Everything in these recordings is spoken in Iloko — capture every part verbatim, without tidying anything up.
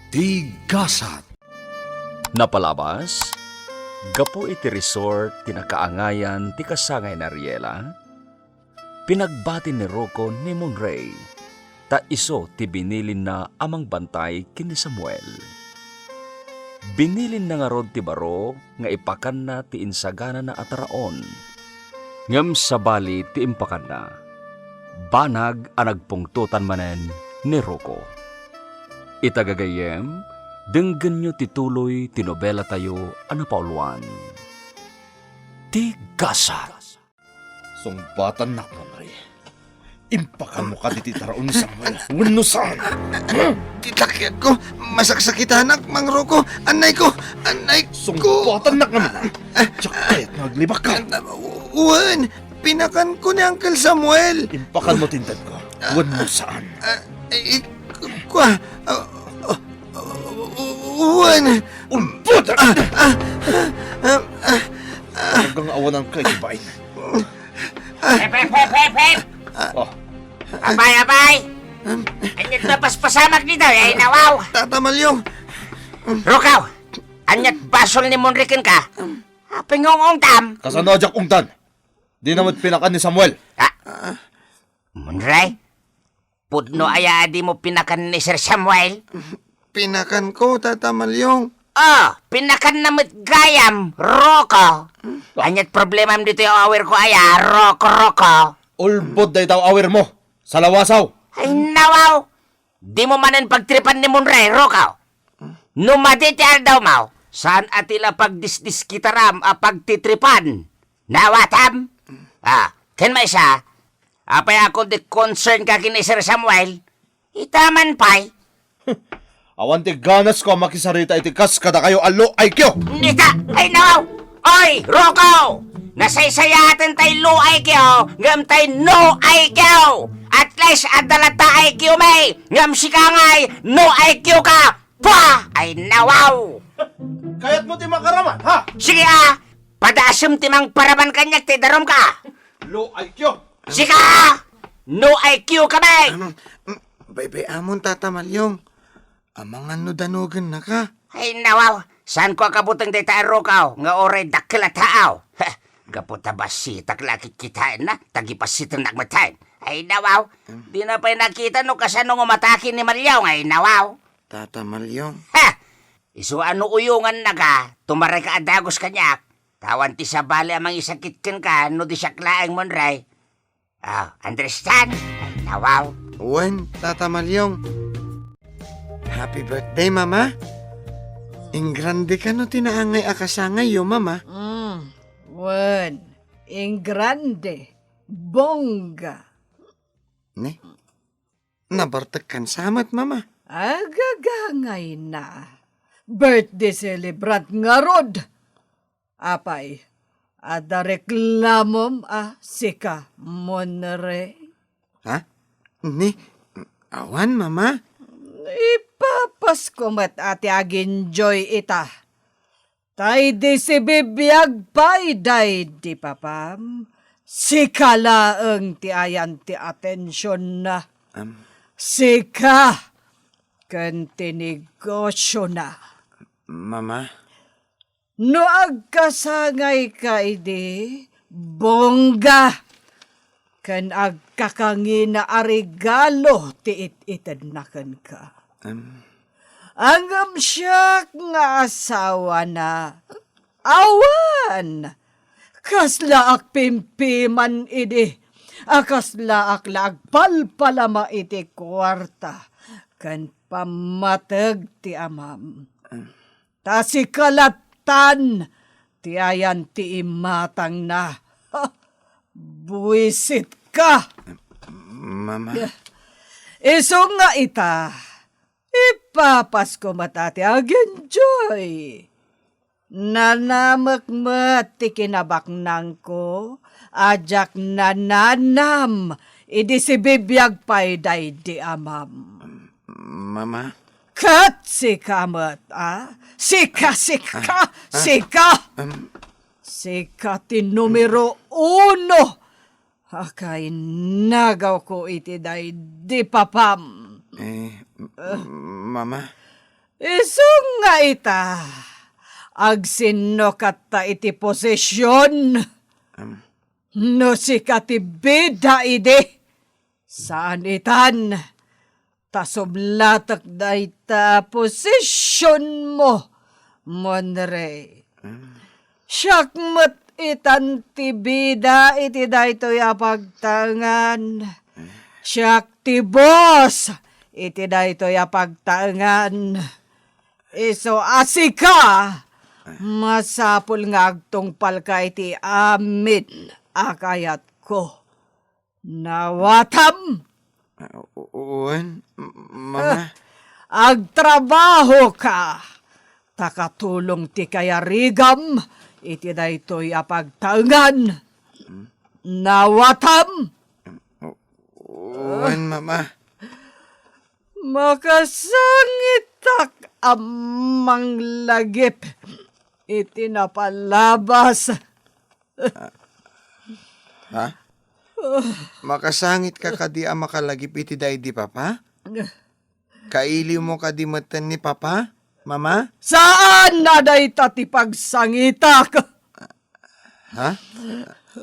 Ti gasat. Napalabas, gapu iti resort ti nakaangayan ti kasangay ni Ariela, pinagbati ni Rocco ni Monray, ta isu ti binilinna a mangbantay ken ni Samuel. Binilinna ngarud ti baro nga ipakanna ti insaganana a taraon. Ngem sabali ti impakanna, banag a nagpungtotan manen ni Rocco. Ita gagayyem, denggenyo ti tuloy ti nobelatayo a napauluan, Ti Gasat. Sungbatannak, Monray. Impakanmo kadi ti taraon ni Samuel wenno saan? Ti takiagko, masaksakitanak, Mang Rocco. Anayko, anayko. Sungbatannak ngamin. Diak kayat nga aglibakka. Wen, pinakanko ni Uncle Samuel. Impakanmo ti intedko wenno saan? Ah, eh, kua, ah, ah, ah, wen. Ulbod! Ah, ah, ah, ah, ah. Talagang awananka iti bain. Hep, hep, hep, hep, hep! Oh. Apay, apay! Ania't napaspasamak dita, ay nawaw! Tata Malyong! Rocco! Ania't basol ni Monray kenka? Apay nga ungtam? Kasano a diak ungtan? Dina met pinakan ni Samuel. Ah. Monray? Pudno aya a dimo pinakan ni Sir Samuel? Pinakanko, Tata Malyong. Oh, pinakanna met gayam, Rocco. Ania't problemam ditoy awerko aya, Rocco, Rocco? Ulbod dayta awermo. Salawasaw. Ay, nawaw. Dimo manen pagtripan ni Monray, Rocco. No madi ti aldawmo, saan a ti la pagdisdiskitaram a pagtitripan. Naawatam? Ah, ken maysa, apay a kundi concern ka ken ni Sir Samuel? Ita man pay. Awan ti ganasko a makisarita iti kas kadakayo a low I Q. Nita, ay nawaw! Oy, Rocco! Nasaysayaten tay low I Q, ngem tay no I Q! At least, adda latta I Q mi, ngem sika ngay, no I Q ka! Pah! Ay nawaw! Kayatmo ti makaraman, ha? Sige, ah! Padaasem ti mangparaman kaniak ti idarum ka! Low I Q. Sika! No I Q ka, bay! Ano? Mm, baybay-amon, Tata Malyong. Amangan no danogennaka. Ay, nawaw. Saanko a kabuteng dayta a Rocco nga uray dakkel a tao. Heh, gapu ta bassitak la a kitkitaenna, ta gipassitennak metten. Ay, nawaw. Mm. Dina pay nakita no kasano nga umatake ni Malyong. Ay, nawaw. Tata Malyong. Ha! Isu a no uyongannaka, tumaray ka a dagus kaniak. Ta awan ti sabali a mangisakit kenka no di siak laeng, Monray. Ah, understand? Ay, nawaw. Wen, Tata Malyong. Happy birthday, Mama. Ingrande kano ti naangay a kasangayyo, Mama? Mm, wen, ingrande, bongga. Ne? Nabartek kan samet, Mama. Agagangayna. Birthday celebrant ngarud. Apay, adda reklamom a sika, Monray? Ha? Ni, awan, Mama. Ipapasko met a ti agenjoy ita. Tay di sibibiag pay daydi papam, sika laeng ti ayan ti atensionna. Am. Sika ken ti negosiona. Mama. No agkasangayka idi, bongga, ken agkakangina a regalo ti it-itedna kenka. Em. Ngem siak nga asawana, awan! Kaslaak pimpiman idi, a kaslaak la agpalpalama iti kuarta ken pammateg ti amam. Em. Ta sika lattan ti ayan ti imatangna. Ha! Buisitka! Mama. Isu nga ita, ipapasko met a ti agenjoy. Nanamek met ti kinabaknangko a diak nananam idi sibibiag pay daydi amam. Mama? Ket sika met, a? Sika, sika, Ah, ah, sika! um, Sika ti numero uno a kainagawko iti daydi papam. Eh, m-, Ah. Mama? Isu nga ita, agsinno katta iti posision? Am. No sika ti bida idi, saan itan, ta sublatek dayta posisionmo, Monrey. Siak met itan ti bida iti daytoy a pagtaengan. Siak ti boss iti daytoy a pagtaengan. Isu a sika, masapul nga agtungpalka iti amin a kayatko. Nawatam? Ah, u-, wen, m-, Mama. Ah, agtrabahoka, ta katulong ti kayarigam iti daytoy a pagtaengan. Nawatam? U-, wen, Mama. Makasangitak a manglagip iti napalabas. Ha? Makasangitka kadi a makalagip iti daydi, Papa? Kailiwmo kadi metten ni Papa, Mama? Saan a dayta ti pagsangitak? Ha?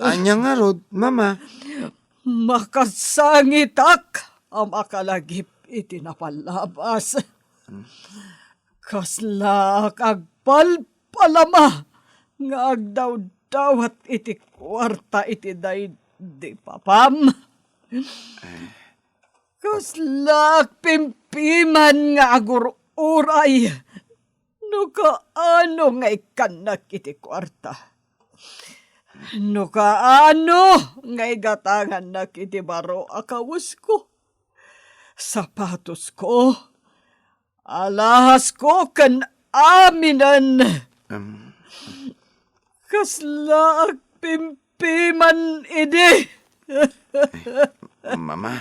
Ania ngarud, Mama? Makasangitak a makalagip iti napalabas. Kaslaak agpalpalama nga agdawdawat iti kuarta iti daydi papam. Kaslaak pimpiman nga agur-uray no kaano nga ikkannak iti kuarta. No kaano nga igatangannak iti baro a kawesko, sapatosko, alahasko ken aminen. Em. Kaslaak pimpiman idi. Mama,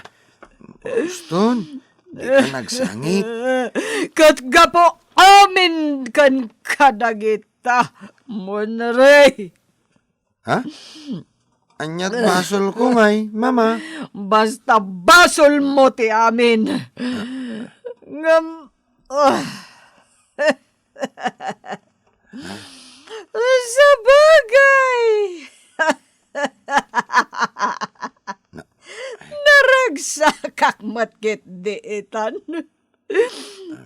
uston, dika nagsangit. Ket gapu amin ken kadagita, Monrey. Ha? Ania't basolko ngay, Mama? Basta basolmo ti amin. Ngem, ah. Sabagay! Na- Naragsakak met ketdi itan.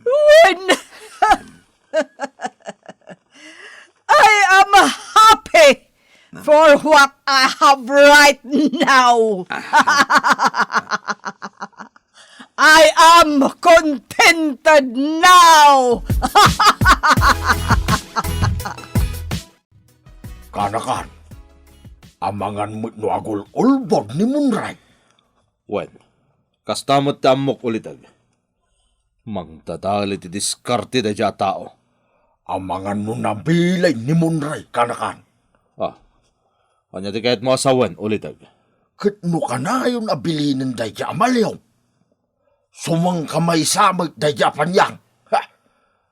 Wen, I am happy for what I have right now. I am contented now. Kanakan, amangan met no agul-ulbod ni Monrey. Wen, kasta met ti ammok, Uliteg. Mangdadael iti diskarte daydiay a tao. Amangan no nabilin ni Monrey, kanakan. Ah, ania ti kayatmo a sawen, Uliteg? Ket no kanayon a bilinen daydiay a maliw, sumangkamaysa met daydiay a paniang. Ha?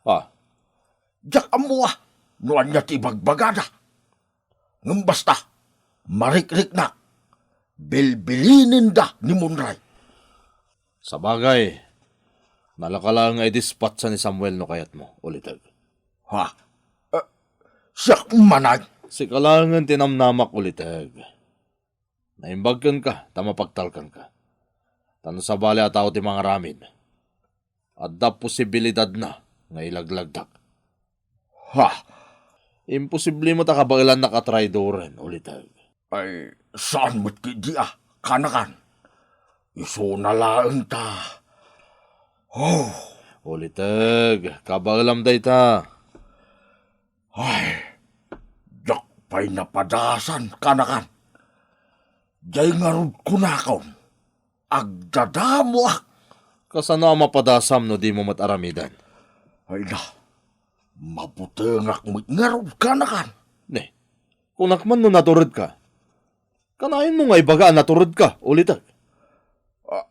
Ah. Diak ammo a no ania ti ibagbagada. Ngem basta, marikriknak, bilbilinenda ni Monrey. Sabagay, nalaka laeng nga idispatsa ni Samuel no kayatmo, Uliteg. Ha? Eh, siak manen? Sika laengen ti namnamak, Uliteg. Naimbag kenka ta mapagtalkanka. Ta no sabali a tao ti mangaramid, adda posibilidadna nga ilaglagdak. Ha? Imposible met a kabaelannak a traidoren, Uliteg. Ay, saan met ketdi a, kanakan. Isuna laeng ta. Oh. Uliteg, kabaelam dayta. Ay, diak pay napadasan, kanakan. Diay ngarud kunakon, agdadamoak. Kasano a mapadasam no dimo met aramiden? Ay na, mabutengak met ngarud, kanakan. Ne, kunak man no naturedka. Kanayonmo nga ibaga a naturedka, Uliteg. Ah,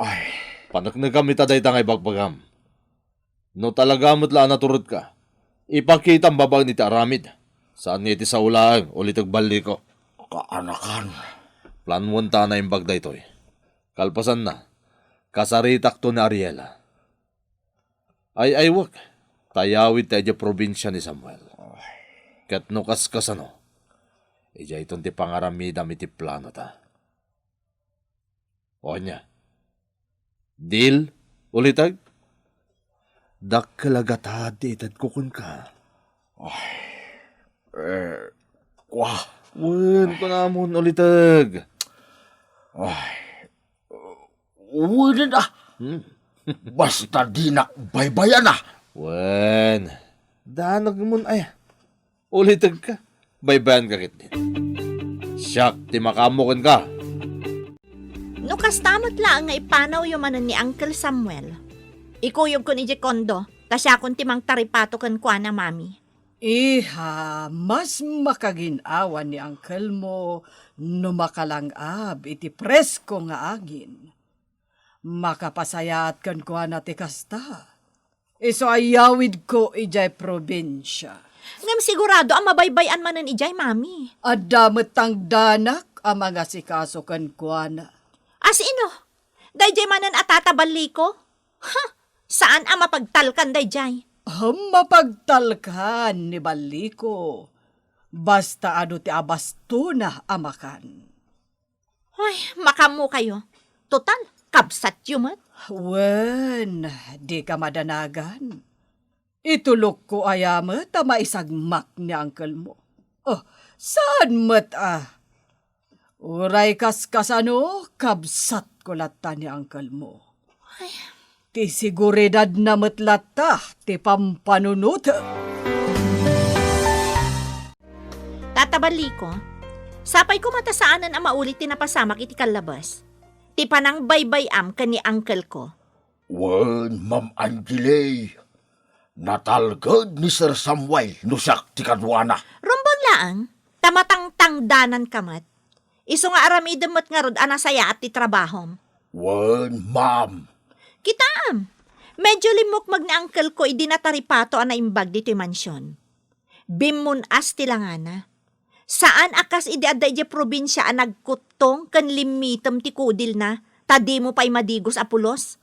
ay. Paneknekam ita dayta nga ibagbagam. No talaga met la a naturedka, ipakitam babaen iti aramid. Saan nga iti sao laeng, Uliteg, balliko. Kaanakan. Planuenta a naimbag daytoy. Kalpasanna, kasaritakto ni Ariela. Ay-aywek, Ta yawidta idiay probinsia ni Samuel. Ket no kaskasano, idiayton ti pangaramidam iti planota. O ania? Deal, uliteg? Dakkel a gatad ti itedko kenka. Ay, eh, kua. Wen, kunamon, uliteg. Ay, wen a. Hmm. Basta dinak baybay-ana. Wen, danagmon aya. Ulitegka, baybayanka ketdin. Siak ti makaammo kenka. No kasta met laeng nga ipanawyo manen ni Uncle Samuel, ikuyogkon idiay kondo, ta siakon ti mangtaripato kenkuana, Mami. Iha, mas makagin-awa ni uncle mo no makalang-ab iti presko nga agin. Makapasayaat kenkuana ti kasta. Isu a yawidko idiay probinsia. Ngem sigurado a mabaybay-an manen idiay, Mami. Adda met tangdanak a mangasikaso kenkuana. Asino? Daydiay manen a Tata Balliko? Ha! Saan a mapagtalkan daydiay. Mapagtalkan ni Balliko. Basta adu ti abastona a makan. Ay, makaammokayo. Total, kabsatyo met. Wen, dika madanagan. Itulokko aya met a maisagmak ni uncle mo. Oh, saan met a? Uray kaskasano, kabsatko latta ni uncle mo. Ay. Ti siguridadna met latta ti pampanunotek. Tata Balliko, sapay koma ta saanen a mauli ti napasamak iti kallabas. Ti panangbaybay-am ken ni uncle ko. Wen, Ma'am Angeli, natalged ni Sir Samuel no siak ti kaduana. Rumbeng laeng, ta matangtangdananka met. Isu nga aramidem met ngarud a nasayaat ti trabahom. Wen, ma'am. Kitaem, medyo limmukmeg ni uncle ko idi nataripato a naimbag ditoy mansion. Bimmun-as ti langana. Saan a kas idi adda idiay probinsia a nagkuttong ken limmitem ti kudilna, ta dimo pay madigos a pulos.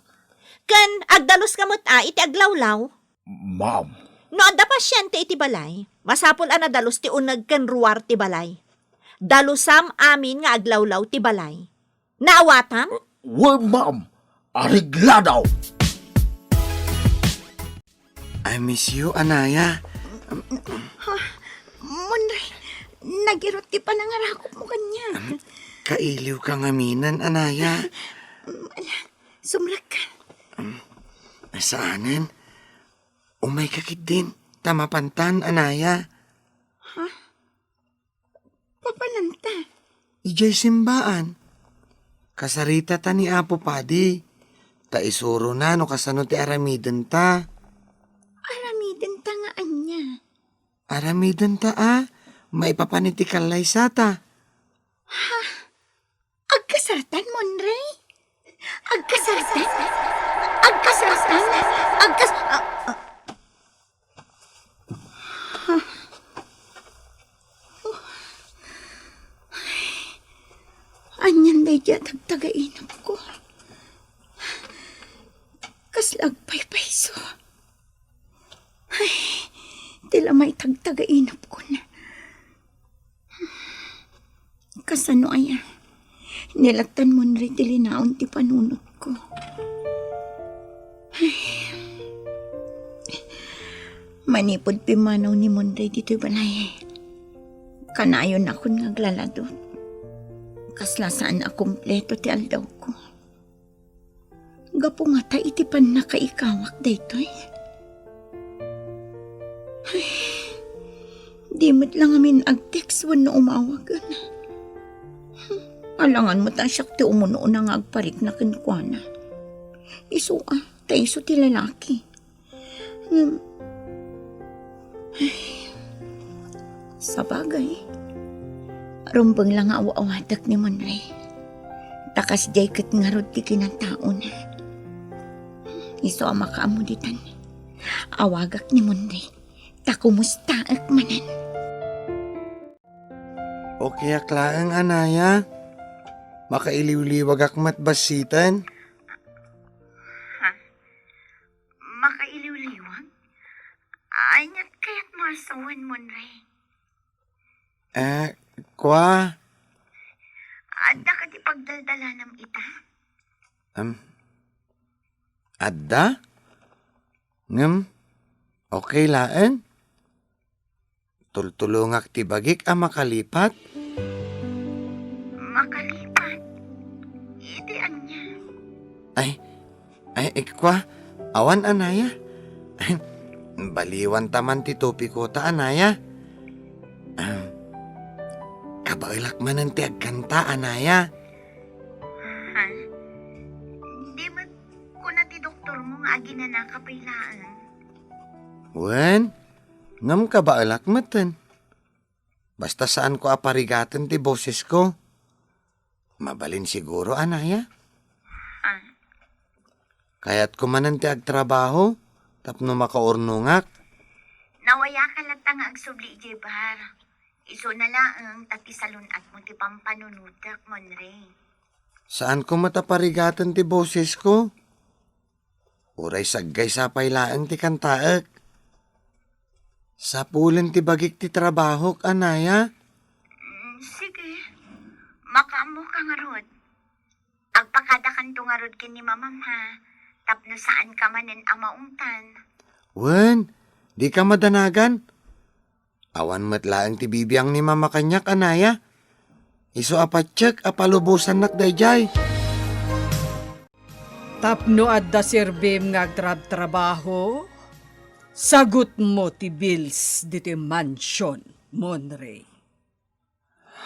Ken agdaluska met a iti aglawlaw. Ma'am. No adda pasiente iti balay, masapul a nadalus ti uneg ken ruar ti balay. Dalusam amin nga aglawlaw ti balay. Naawatam? Wen, ma'am. Areglado. I miss you, Anaya. Ha? Monre, nagirot ti panangarakopmo kaniak. Kailiwka ngaminen, Anaya. Ala, sumrekka. Saanen? Umayka ketdin, ta mapantan, Anaya. Ha? Papananta? Idiay simbaan. Kasaritata ni Apo Padi. Ta isurona no kasano ti aramidenta. Aramidenta nga ania? Aramidenta a maipapan iti kallaysata. Ha? Agkasartan, Monre? Agkasartan? Agkasartan? Agkas-, a-, a-, Anian daydi a tagtagainupko? Kasla agpaypayso. Ay, ti la maitagtagainupkon. Kasano aya? Nilatan Monre ti linaon ti panunotko. Ay. Manipud pimmanaw ni Monre ditoy balay, kanayonnakon nga aglaladot. Kasla saan a kompleto ti aldawko. Gapu ngata iti pannakaikawak daytoy? Ay, di met la ngamin agtext wenno umawagen. Alangan met a siak ti umun-una nga agparikna kenkuana. Isu a, ta isu ti lalaki. Ngem, ay, sabagay, rumbeng la nga aw-awatek ni Monre. Ta kasdiay ket ngarud ti kinataona. Isu a makaammo ditan, awagak ni Monre, ta kumustaek manen. Okay ak laeng, Anaya. Makailiwliwagak met bassiten. Ha? Makailiwliwag? Aniat kayatmo a sawen, Monre? Eh, kua? Adda kadi pagdaldalanam ita? Em, adda? Ngem, okay laeng. Tultulongak ti bagik a makalipat. Makalipat? Iti ania? Ay, ay, ikwa, awan, anaya. Baliwan ta man ti topiko ta, anaya. Ahem. Kabaelak manen ti agkanta, anaya. Ha? Di met kuna ti doktormo nga aginanaka pay laeng? Wen, ngem kabaelak meten. Basta saanko a parigaten ti bosesko. Mabalin siguro, anaya? Ah. Kayatko manen ti agtrabaho tapno makaurnongak. Nawayaka latta nga agsubli idiay bar. Isuna laeng ta ti salun-atmo ti pampanunotek, Monre. Saanko met a parigaten ti bosesko. Uray saggaysa pay laeng ti kantaek. Sapulen ti bagik ti trabahok, anaya? Mm, sige. Makaammoka ngarud. Agpakadakanto ngarud ken ni mamam, ha, tapno saanka manen a maungtan. Wen, dika madanagan. Awan met laeng ti bibiang ni mama kaniak, anaya. Isu a patiek a palubosannak daydiay. Tapno adda serbim nga agtrabtrabaho, sagutmo ti bills ditoy mansion, Monre.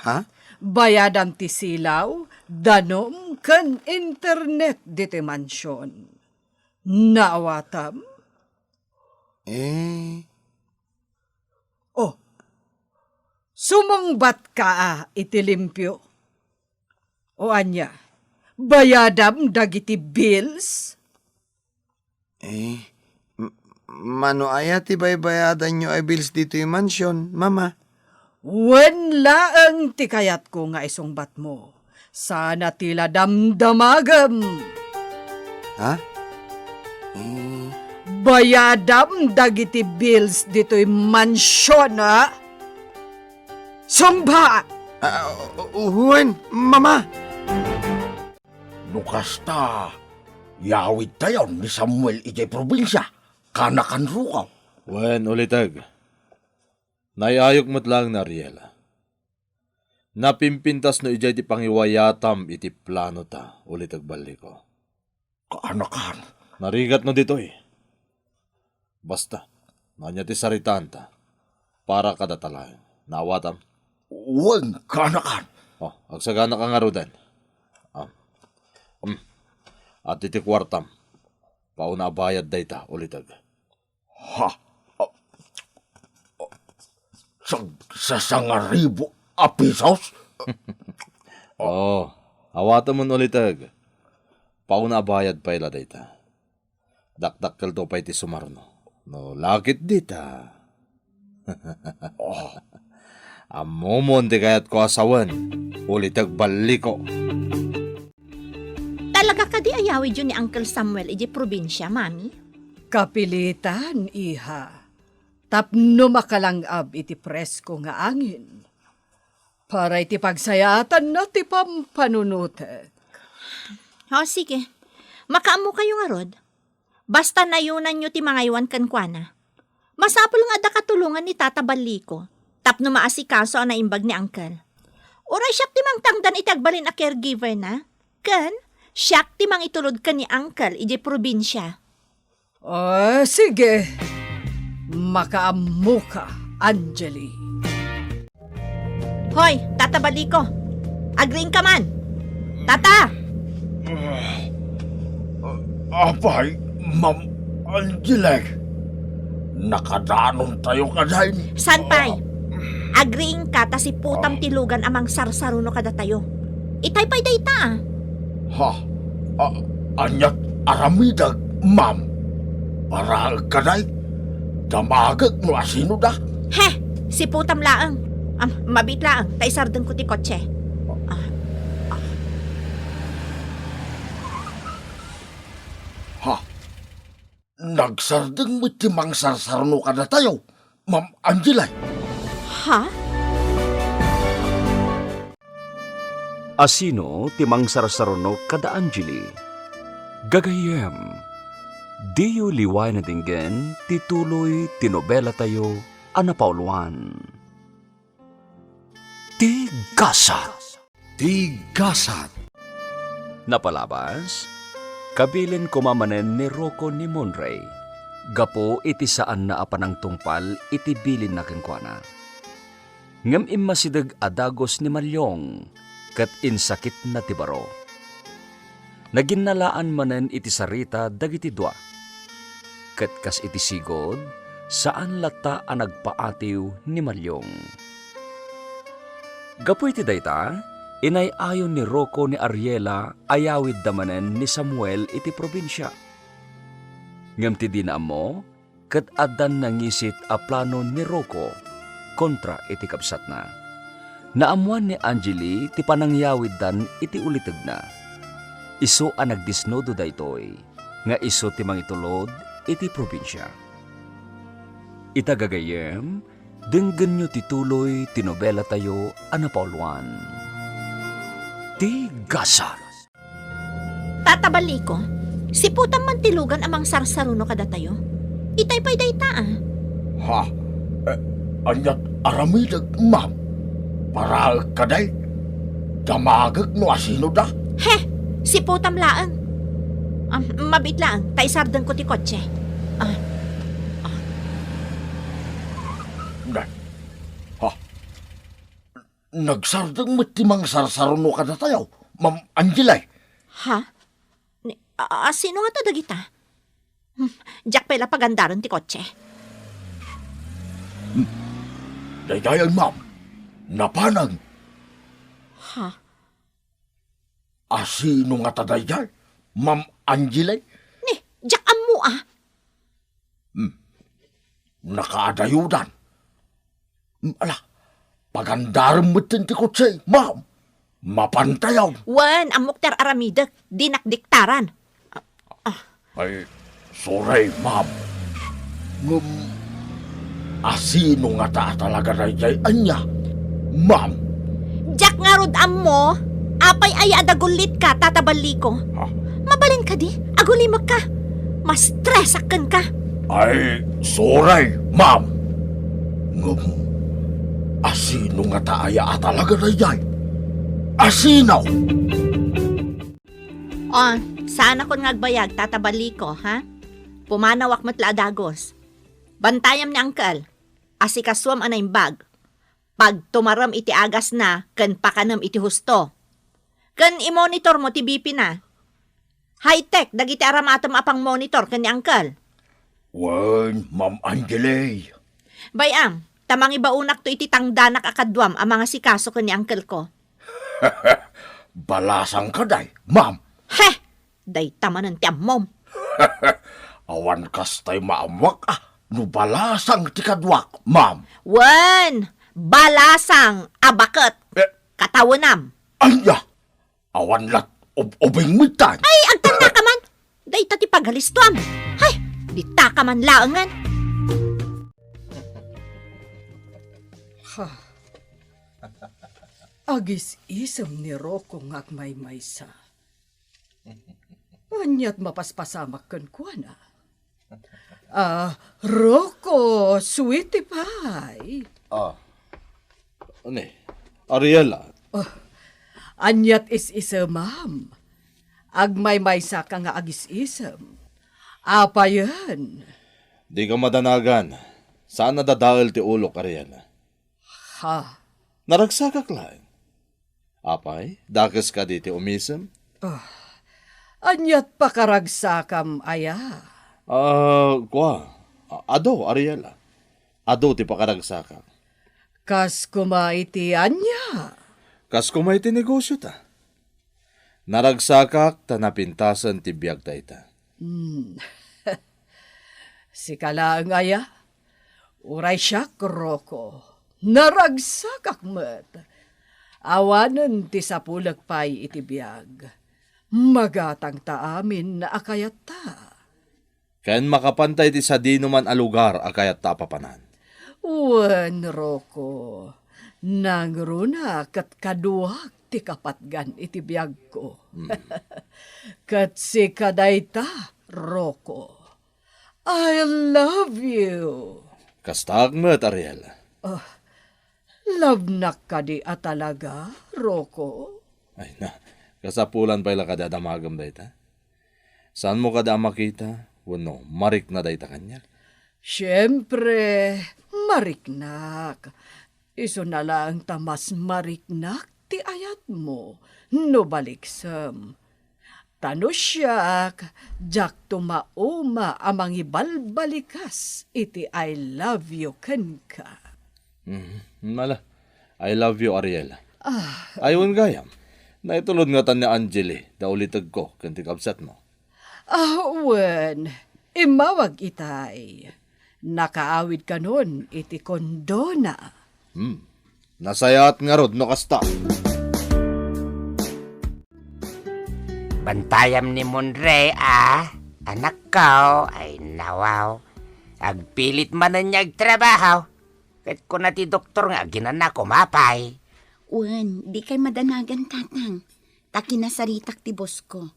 Ha? Bayadam ti silaw, danum, ken internet ditoy mansion. Naawatam? Eh. Oh, sumungbatka a iti limpio? O ania, bayadam dagiti bills? Eh, m-, mano aya ti baybayadanyo a bills ditoy mansion, Mama? Wen laeng ti kayatko nga isungbatmo. Sana ti la damdamagem. Ha? Eh. Bayadam dagiti bills ditoy mansion, ha? Sungba! Ah, u-, u-, wen, Mama! No kasta, yawidtayon ni Samuel idiay probinsia, kanakan rukaw. Wen, uliteg. Naay-ayok met laeng ni Ariel. Napimpintas no idiay ti pangiwayatam iti planota, uliteg balliko. Kaanakan. Narigat no ditoy. Basta, no ania ti saritaanta, para kadata laeng. Naawatam? Wen, kaanakan. Oh, agsaganaka ngaruden. Ah. Um. At iti kuartam, pauna a bayad dayta, uliteg. Ha? Ah, ah, sag-, sasangaribu a pisos? Oh, awatemon uliteg. Pauna a bayad pay la dayta. Dakdakkelto pay ti sumarno. No, lakit dita. Oh. Ammomon ti kayatko a sawen, uliteg balliko. Talaga kadi a yawidyo ni Uncle Samuel idiay probinsia, Mami? Kapilitan, iha. Tapno makalang-ab iti presko nga angin. Para iti pagsayaatanna ti pampanunotek. O, sige. Makaammokayo ngarud. Basta nayonanyo ti mangaywan kenkuana. Masapul nga adda katulongan ni Tata Balliko tapno maasikaso a naimbag ni Uncle. Uray siak ti mangtangdan iti agbalin a caregiver na, ken siak ti mangitulod ken ni Uncle idiay probinsia. Ah, sige. Makaammoka, Angeli. Hoy, Tata Baliko! Agriingka man! Tata! Ah, apay, Ma'am Angeli, nakadanontayo kadaymi. Saan pay? Agriingka ta siputam ti lugan a mangsarsaruno kadatayo. Itay pay dayta, a. Ha? A-, aniat aramidek, ma'am? Paraek kaday? Damagek no asino da? He! Siputam laeng. Am, mabiit laeng, ta isardengko ti kotse. Ah, ah. Ha? Nagsardeng met ti mangsarsaruno kadatayo, Ma'am Angela. Ha? Asino ti mangsarsaruno kada Angeli? Gagayyem, diyo liwayan a denggen ti tuloy ti nobelatayo a napauluan. Ti Gasat. Ti Gasat. Napalabas, kabilin koma manen ni Rocco ni Monray gapu iti saanna a panangtungpal iti bilinna kenkuana. Ngem immasideg a dagus ni Maliong ket insakitna ti baro. Naginnalaan manen iti sarita dagiti dua. Ket kas iti sigud, saan latta a nagpaatiw ni Maliong. Gapu iti dayta, inay-ayon ni Rocco ni Ariela a yawidda manen ni Samuel iti probinsia. Ngem ti dina ammo, ket addan nangisit a plano ni Rocco kontra iti kabsatna. Naammoan ni Angeli ti panangyawiddan iti ulitegna. Isu a nagdisnudo daytoy nga isu ti mangitulod iti probinsia. Ita gagayyem, denggenyo ti tuloy ti nobelatayo a napauluan. Ti Gasat. Tata Baliko, siputam man ti lugan a mangsarsaruno kadatayo. Itay pay dayta, a. Ha? Eh, aniat aramidek, ma'am? Paraek kadi? Damagek no asino da? He! Siputam laeng. Ah, mabiit laeng, ta isardengko ti kotse. Ah. Ah. Nay. Ha? Nagsardeng met ti mangsarsaruno kadatayo, Ma'am Angela. Ha? Ni, a-, asino ngata dagita? Hmm, diak pay la pagandaren ti kotse. Hmm. Daydiay, ma'am. Napanen. Ha? Asino ngata daydiay, Ma'am Angela? Ni, diak ammo, a. Hmm. Nakaadayodan. Hmm, ala, pagandarem metten ti kotse, ma'am. Mapantayaw. Wen, ammok ti ar-aramidek, dinak diktaran. Ah, ah. Ay, sorry, ma'am. Ngem, asino ngata a talaga daydiay ania, ma'am? Diak ngarud ammo, apay aya a dagullitka, Tata Balliko? Ha? Mabalin kadi, agulimekka. Mastresak kenka. Ay, sorry, ma'am. Ngem, asino ngata aya a talaga daydiay? Asino? O, saanakon nga agbayag, Tata Balliko, ha? Pumanawak met la a dagus. Bantayam ni Uncle. Asikasuam a naimbag. Pagtumarem iti agasna ken pakanem iti husto. Ken imonitormo ti B P na. High-tech dagiti aramatem a pangmonitor ken ni Uncle. Wen, Ma'am Angeli. Bay-am, ta mangibaonakto iti tangdanak a kaduam a mangasikaso ken ni Uncle ko. Balasang kadi, ma'am? He! Dayta manen ti ammom. Awan kastay maammoak, a, no balasang ti kaduak, ma'am. Wen, balasang a baket. Eh. Katawenam. Ania? Awan lat ob-, ubing metten. Ay, agtanda ka man. Dayta ti pagalistuam. Hay, dita ka man laengen. Ha. Agis-isem ni Rocco nga agmaymaysa. Aniat mapaspasamak kenkuana? Ah, Rocco, sweetie pie. Ah. Ni, Ariela. Oh, aniat is-isemam? Agmaymaysa ka nga agis-isem. Apayen? Di ka madanagan. Saan a dadael ti ulok, Ariela. Ha? Naragsakak laeng. Apay, dakes kadi ti umisem? Ah, aniat pakaragsakam aya? Ah, kua, a-, adu, Ariela. Adu ti pakaragsakak. Kas koma iti ania? Kas koma iti negosiota. Naragsakak ta napintasen ti biag dayta. Hmm. Sika laeng aya? Uray siak, Rocco, naragsakak met. Awanen ti sapulek pay iti biag. Magatang ta amin a kayatta. Ken makapanta iti sadinoman a lugar a kayatta a papanan. Wen, Rocco, nangruna ket kaduak ti kapatgan iti biagko. Hmm. Ket sika dayta, Rocco. I love you. Kastaak met, Ariel. Ah, love-nak kadi a talaga, Rocco? Ay na, kasapulan pay la kadi a damagem dayta. Saanmo kadi a makita wenno marikna dayta kaniak? Siempre, mariknak. Isuna laeng ta mas mariknak ti ayatmo no baliksem. Ta no siak, diakto mauma a mangibalbalikas iti I love you kenka. Mm, mala. I love you, Ariel. Ah. Ay, wen gayam. Naitulod ngatan ni Angeli, da ulitegko, ken ti kabsatmo. Ah, wen. Immawag itay. Nakaawid kanon iti kondona. Hmm. Nasayaat ngarud no kasta. Bantayam ni Monre, a, anakko, ay nawaw. Agpilit manen nga agtrabaho. Ket kuna ti doktor nga aginana, kumapay. Wen, dikay madanagan, Tatang. Ta kinasaritak ti bosko.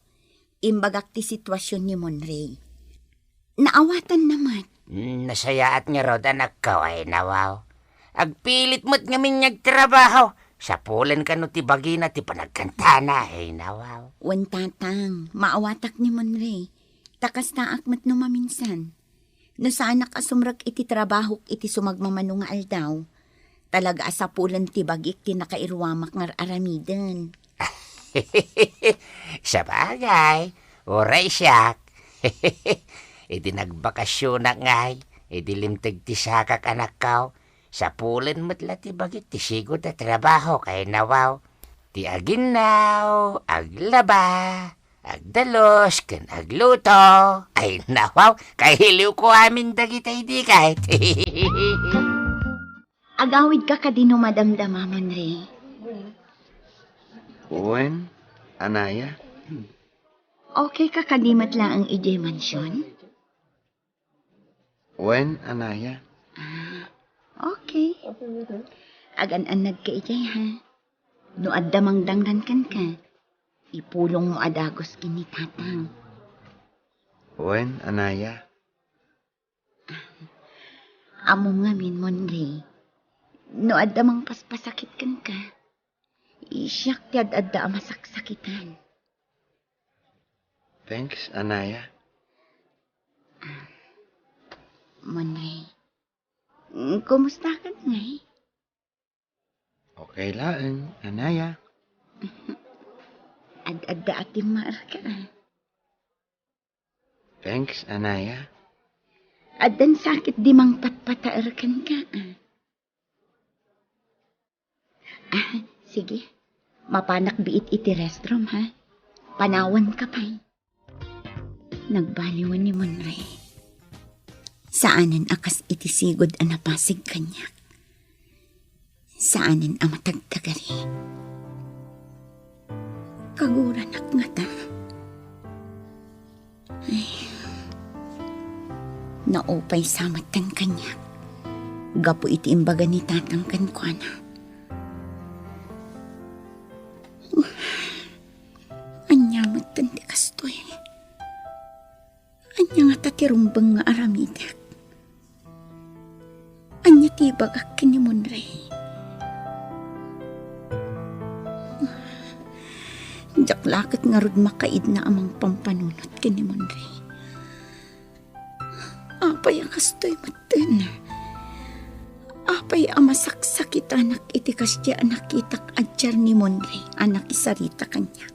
Imbagak ti situasion ni Monre. Naawatanna met. Mm, nasayaat ngarud, anakko, ay nawaw. Agpilit met ngamin nga agtrabaho. Sapulen kano ti bagina ti panagkantana, ay nawaw. Wen, Tatang, maawatak ni Monre. Ta kastaak met no maminsan. No saanak a sumrek iti trabahok iti sumagmamano nga aldaw, talaga a sapulen ti bagik ti nakairuamak nga ar-aramiden. Sabagay, uray siak. Idi nagbakasionak ngay, idi limteg ti sakak, anakko, sapulen met la ti bagik ti sigud a trabahok, ay nawaw. Ti aginnaw, aglaba, agdalus, ken agluto. Ay, nawaw, kailiwko amin dagitay di kay. Agawidka kadi no madamdama, Monre? Wen, anaya? Okay ka kadi met laeng idiay mansion? Wen, anaya? Ah, okay. Agan-annadka idiay, ha? No adda mangdangdan kenka, ipulongmo a dagus ken ni Tatang. Wen, anaya? Ammom ngamin, Monre, no adda mangpaspasakit kenka, siak ti ad-adda a masaksakitan. Thanks, anaya. Monre, kumusta ka ngay? Okay laeng, anaya. Ad-adda a timmaerka, a. Thanks, anaya. Addan sakit di mangpatpataer kenka, a. Ah, sige. Mapanak biit iti restroom, ha? Panawanka pay. Nagbaliwen ni Monre. Saanen a kas iti sigud a napasig kaniak. Saanen a matagtagari. Kaguranak ngata. Ay, naupay sa metten kaniak gapu iti imbaga ni Tatang kenkuana. Ania metten ti kastoy? Ania ngata ti rumbeng nga aramidek? Ania ti ibagak ken ni Monre? Diak la ket ngarud makaidna a mangpampanunot ken ni Monre. Apay a kastoy metten? Apay a masaksakitanak iti kasdi a nakitak a diar ni Monre a nakisarita kaniak?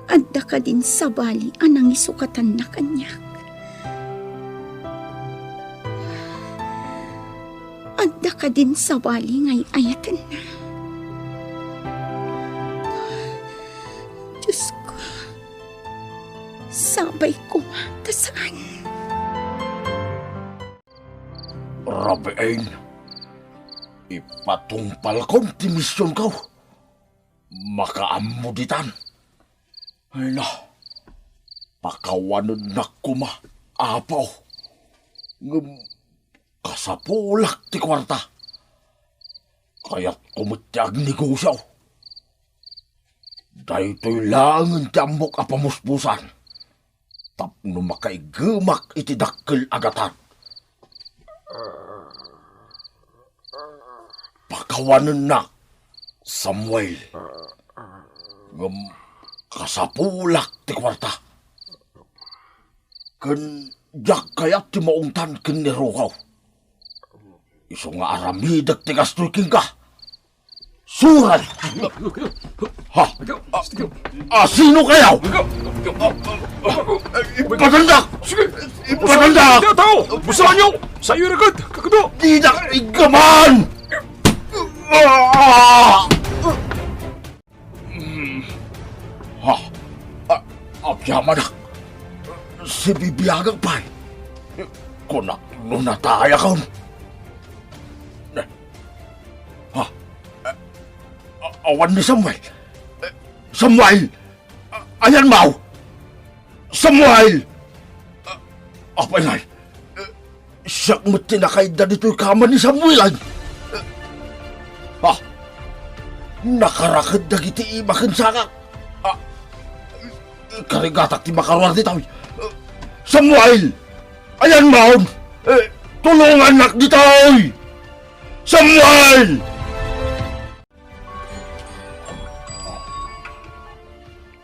Adda kadin sabali a nangisukatanna kaniak? Adda kadin sabali nga ay-ayatenna? Diosko, sapay koma ta saan. Rabiin, ipatungpalkon ti misionko. Makaammo ditan. Ay na. Pakawanennak koma, Apo. Ngem kasapulak ti kuarta. Kayatko met ti agnegosio. Daytoy laengen ti ammok a pamuspusan tapno makaiggemak iti dakkel a gatad. Pakawanennak, Samuel. Ngem kasapulak ti kuarta. Ken diak kayat ti maungtan ken ni Rukaw. Isu nga aramidek ti kastoy kenka. Suray! Ha? A, a, sino kayaw? Ipatandak! Ipatandak! Tao! Busangan niyo! Sayo na gud! Kakudo! Dinak iggaman! Ah! Ha? A, agyamanak. Sibibiagak pay. Kunak no natayakon. Ha? A, awan ni Samuel. Samuel! A, ayanmo! Samuel! A, apay ngay? Siak met ti nakaidda ditoy kama ni Samuel, ay. Ah, nakaraked dagiti ima ken sangak. Ah, karigatak ti makaruar ditoy. Samuel! Ayanmon! Eh, tulongannak ditoy! Samuel!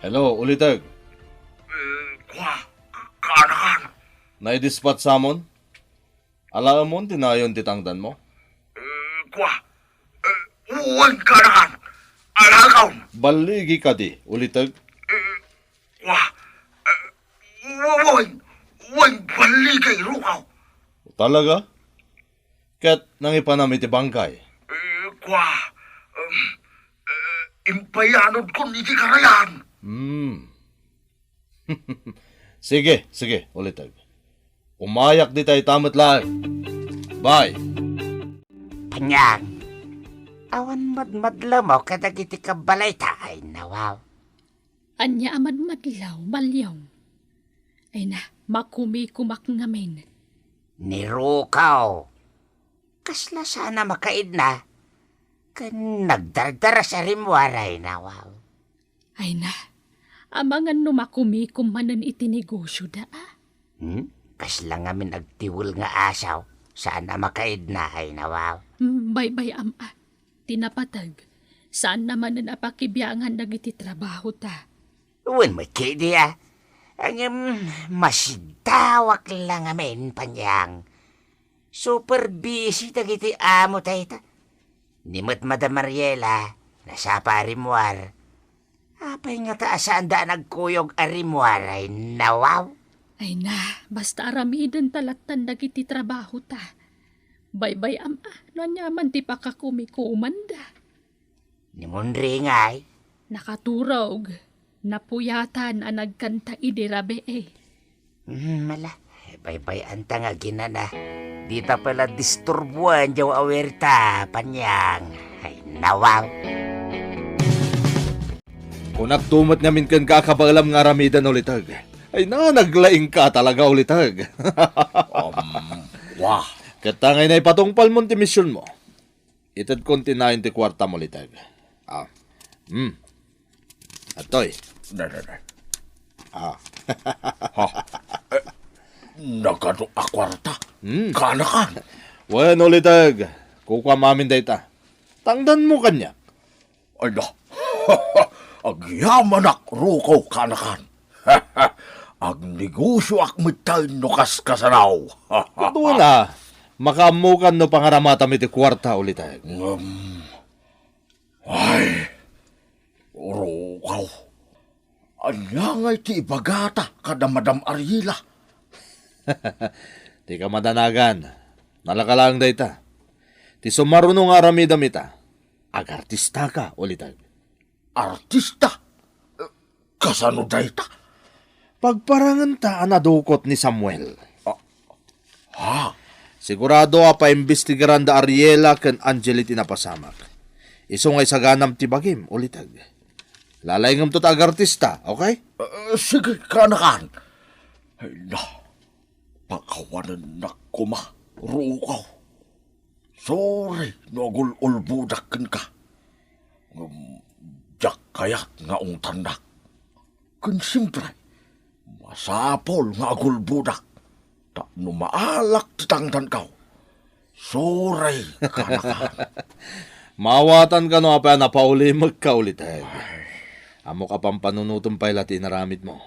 Hello, Uliteg. Eh, kua, kaanakan. Naidispatsamon? Alaemon ti nayon ti tangdanmo? Eh, kua, eh, wen, kaanakan. Alakaw. Balligi kadi, Uliteg? Eh, kua, eh, wen, wen, balligi, Rukaw. Talaga? Ket nangipanam iti bangkay? Eh, kua, em, eh, impayanodkon iti karayan. Hmm. Sige, sige, Uliteg. Umayak dita ita met laeng. Bye. Panyang, awan madmadlawmo kadagiti kabbalayta, ay nawaw. Ania a madmadlaw, Balyong? Ay na, makumikumak ngamin. Ni Rukaw. Kasla saan a makaidna, ken nagdardaras a rimmuar, ay nawaw. Ay na, amangan no makumikom manen iti negosyoda, a? Hmm? Kasla ngamin agtiwel nga asaw, saan a makaidna, ay nawaw. Hmm, baybay-am a. Ti napateg, saanna manen a pakibiangan dagiti trabahota. Wen met ketdi a. Ngem, masidawak la ngamin, Panyang. Super busy dagiti amo dayta. Ni met Madam Ariela, nasapa a rimmuar. Apay ngata a saanda a nagkuyog a rimmuar, ay nawaw? Ay na, basta aramidenta lattan dagiti trabahota. Baybay-am a, no aniaman ti pakakumikomanda. Ni Munri ngay? Nakaturog. Napuyatan a nagkanta idi rabii. Hmm, mala. Baybay-anta nga aginana. Dita pay la disturbuan diay awirta, Panyang. Ay, nawaw. Kunak to met ngamin kenka a kabaelam nga aramiden, Uliteg. Ay na, naglaingka talaga, Uliteg. Um, wah. Ket ta ngay na ipatungpalmon ti misionmo. Itedkon ti nayon ti kuartam, Uliteg. Ah. Hmm. Atoy. Da, da, da. Ah. Ha? Eh, nagado a kuarta? Hmm. Kaanakan? Wen, Uliteg. Kukuam amin dayta. Tangdanmo kaniak. Ay, da. Agyamanak, Rukaw, kaanakan. Agnegosyoak metten no kaskasano. Kaduana, makaammokan no pangaramatam iti kuarta, Uliteg. Ngem, ay, Rukaw, ania ngay ti ibagata kada Madam Ariela? Ti kamadanagan, nalaka laeng dayta. Ti sumaruno nga aramidam ita, agartistaka, Uliteg. Artista? Kasano dayta? Pagparangenta a nadukot ni Samuel. Ah, ha? Sigurado a paimbestigaran da Ariela ken Angeli ti napasamak. Isu nga isaganam ti bagim, Uliteg. Lalaingem to ta agartista, okay? Ah, sige, kaanakan. Ay na, pakawanennak koma, Ruko. Sorry no agul-ulbodak kenka. Ngem diak kayat nga ungtannak. Ken siempre, masapul nga agulbodak tapno maalak ti tangtankaw. Sorry, kanakan. Maawatan kano apay a napaulimekka, Ulitek. Ammok a pampanunotem pay la ti inaramidmo.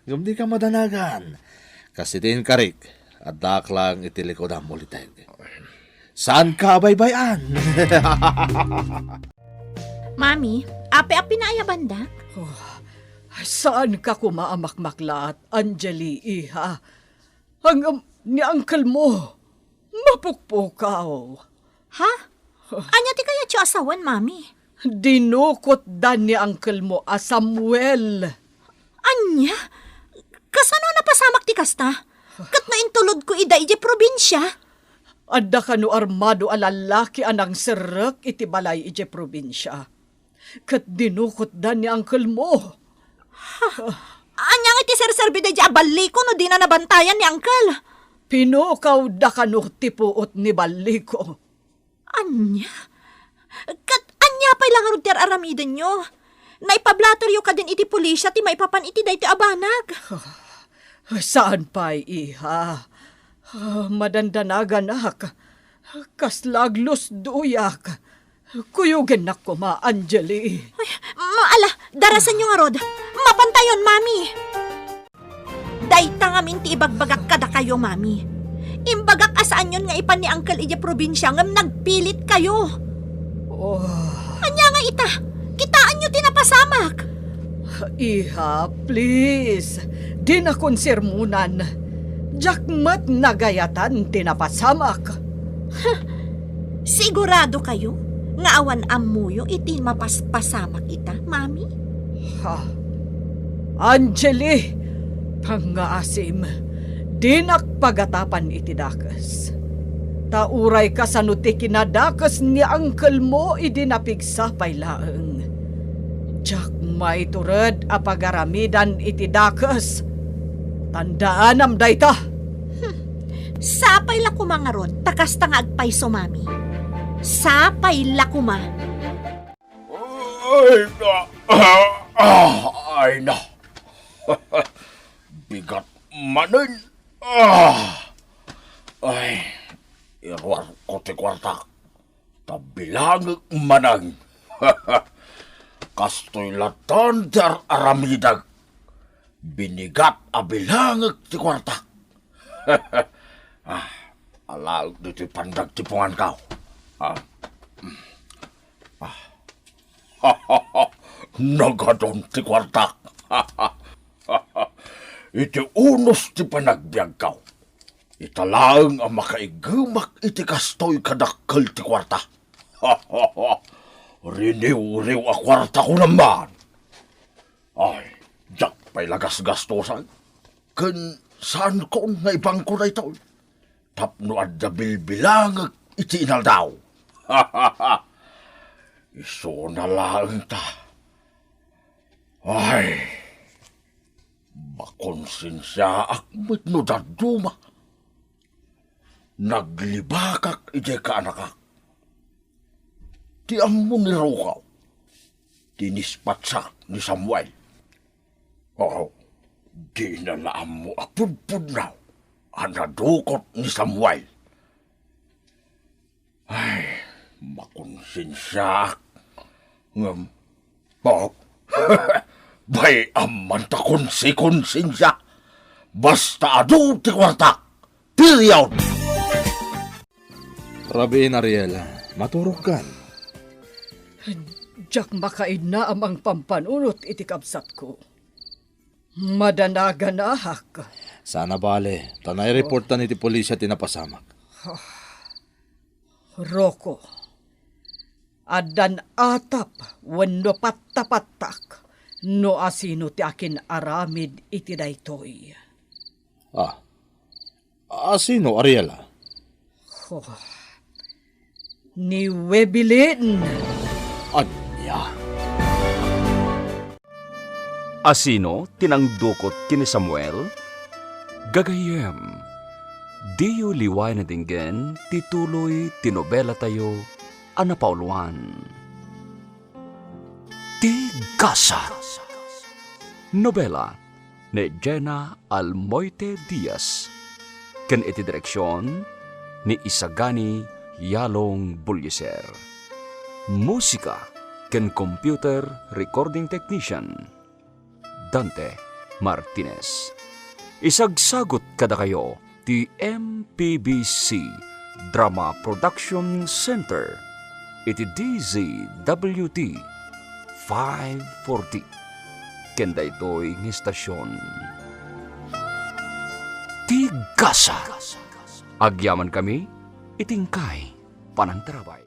Ngem dika madanagan. Kas iti inkarik, addaak laeng iti likodam, Ulitek. Saanka a baybay-an? Mami, apay a pinaayabanda? Oh, saanka koma a makmaklaat, Angeli, iha. Ang, um, ni uncle mo, mapukpukaw. Ha? Ania ti kayatyo a sawen, Mami? Dinukotda ni uncle mo a Samuel. Ania? Kasano a napasamak ti kasta? Ket no intulodko ida idiay probinsia? Adda kano armado a lallaki a nangserrek iti balay idiay probinsia. Ket dinukotda ni uncle mo. Ania nga iti serserbi daydiay a balliko no dina nabantayan ni uncle? Pinukawda kano ti puot ni balliko. Ania? Ket ania pay la ngarud ti ar-aramidenyo? Naipablateryo kadin iti pulisya ti maipapan iti daytoy a banag. Saan pay, iha. Madandanaganak. Kasla aglusdoyak. Kuyogennak koma, Angeli. Ay, ma-, ala, darasenyo ngarud. Mapantayon, Mami. Dayta ngamin ti ibagbagak kadakayo, Mami. Imbagak a saanyon nga ipan ni Uncle idiay probinsia ngem nagpilitkayo. Oh. Ania nga ita? Kitaenyo ti napasamak. Iha, please. Dinakon sermonan. Diak met nagayatan ti napasamak. Sigurado kayo nga awan ammoyo iti mapaspasamak ita, Mami? Ha? Angeli, pangngaasim, dinak pagatapan iti dakes. Ta uray kasano ti kinadakes ni uncle mo idi napigsa pay laeng, diak maitured a pagaramidan iti dakes. Tandaanam dayta. Hmm. Sapay la koma ngarud, ta kasta nga agpayso, Mami. Sapay la koma. Ay, na. Ah, ay, na. Bigat manen. Ah. Ay, iruarko ti kuartak. Ta bilangek manen. Kastoy latta ti ar-aramidek. Binigat a bilangek ti kuartak. Ah, alaek ditoy pandagtipunganko. Ah. Ah. Nagadun ti kuartak. Iti unos ti panagbiagko, ita laeng a makaiggemak iti kastoy kadakkel ti kuarta. Riniwriw a kuarta, kunam man. Ay, diak pay la gasgastosan. Ken saankon nga ibangko daytoy tapno adda bilbilangek iti inaldaw. Isuna laeng ta. Ay, makonsensiaak met no dadduma. Naglibakak idiay kaanakak. Ti ammo ni Rukaw, dinispatsak ni Samuel. Oo, dina la ammo a pudpudno a nadukot ni Samuel. Ay, makonsensiaak. Ngem, oh, bay-am man ta konsi-konsensia. Basta adu ti kuartak. Period! Rabiin, Ariela, maturogkan. Diak makaidna a mangpampanunot iti kabsatko. Madanaganaak. Saan a bale, ta naireportan iti pulisya ti napasamak. Roko, addan atap wenno pattapattak no asino ti akin-aramid iti daytoy. Ah, asino, Ariela? Oh, ni Webilin. Ania? Asino ti nangdukot ken ni Samuel? Gagayyem, diyo liwayan a denggen ti tuloy ti nobelatayo a napauluan. Ti Gasat. Nobela ni Jena Almoite Diaz ken iti direksion ni Isagani Yalong Bullieser. Musika ken computer recording technician, Dante Martinez. Isagsagut kadakayo ti M P B C Drama Production Center iti D Z W T five forty. Ken daytoy nga estasion, ti Gasat. Agyamankami iti inkay panangtarabay.